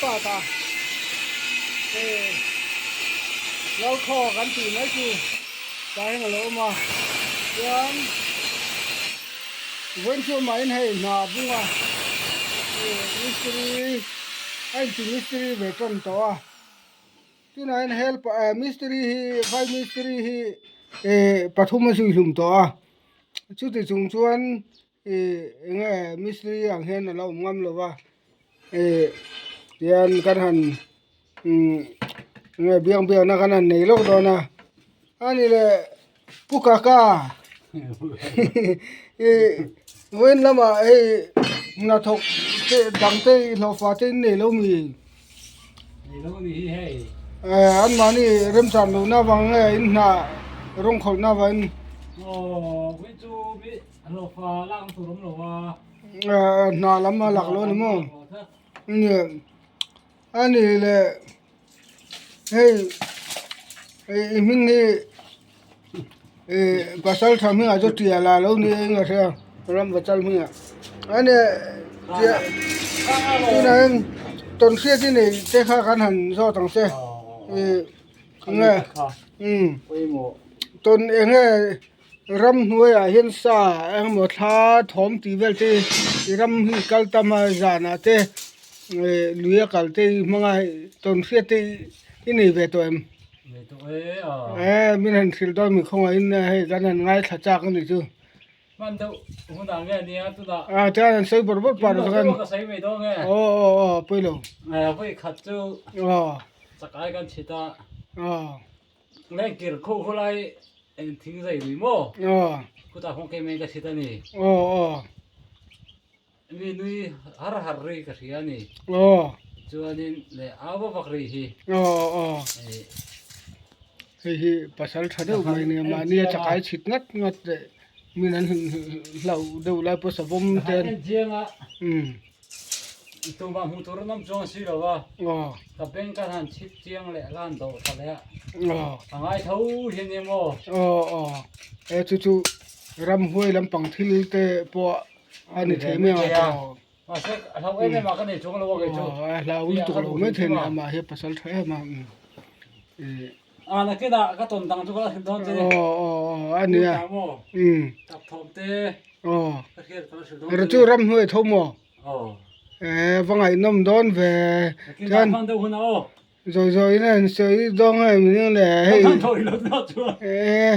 start a hei Lalkhaw kan tih mai chu tah hian a lo awm a chuan vawiin chu amahin hei hna a bung a hei mistiri a inti mistiri ve tan tawh a tunah hian helper eh mistiri hi vai mistiri hi eh pathum a zui hlum tawh a chuti chung chuan. Ih eng nge mistiri ang hian a lo awm ngam lo va ih tihian kan han umm eng nge biang biakna kan han nei lawk dawn a a ni leh pu kaka ih vawiin lamah hei hnathawk te dang te hlawhfa te in nei lo mi eh anmahni remchan lohna avang nge in hna rawng khawlhna avangin. Hna lam a lak lo a ni maw a ni le hei i hming hi ih pasal tha hmingah chu tial a lo ni eng a hria ram vachal hmingah a ni tunah hian tawnhriat i neih te kha kan han zawt ang che ih eng nge tawn eng nge. Ramhnuaiah hian sa engemaw thla thawm tih vel te i ram hi kal tam a zanah te ih lui a kal te i hmang a tawnhriat te i nei ve tawh em? Eh min han hrilh dawn mi khawngaihin hei kan han ngaithla chak a nih chu. Ah chuan an sawi bawrh bawrh pah rawh chuan aw aw aw pawilo aw aw. Lengkir khuh khu lai eng thing zai lui maw? Aw. Khutah khuan kei mai ka hrit a ni. Aw aw. Mi nui har har ri ka hria a ni. Aw. Chuanin leh au va vak ri hi. Aw aw. Hei hi pasal tha deuh mai nia mahni a chakai chhit ngat ngat leh min an hlauh deuh lai pawh savawm te an. Chianga. Um. Tumah hmuh tur an awm chuang si lo a. Aw. Ka bank a han chhip chiang leh ka han doh tha leh a. Aw. A ngai tho hian nia maw? Aw aw. E chu chu ramhuai lampang thil te pawh a ni thei mai ang a. Mahse a hlau em em a ka nei chuang lo a kei chu. Aw a hlau lutuk lo mai thei a ni amah hi pasal tha em a. A nakinah ka tawn dang chu ka la hrilh dawn che. Aw aw aw a nia. Um. Tap thawm te. Aw. Ka hriat ka la hrilh dawn che. Ri chu ramhnuai tho maw? Aw. Eh va ngaihnawm dawn ve. Nakinah hman deuh hunah aw. Zawi zawi in a han sawi dawn em ning le hei. Ka thawi lo na chuan. Eh.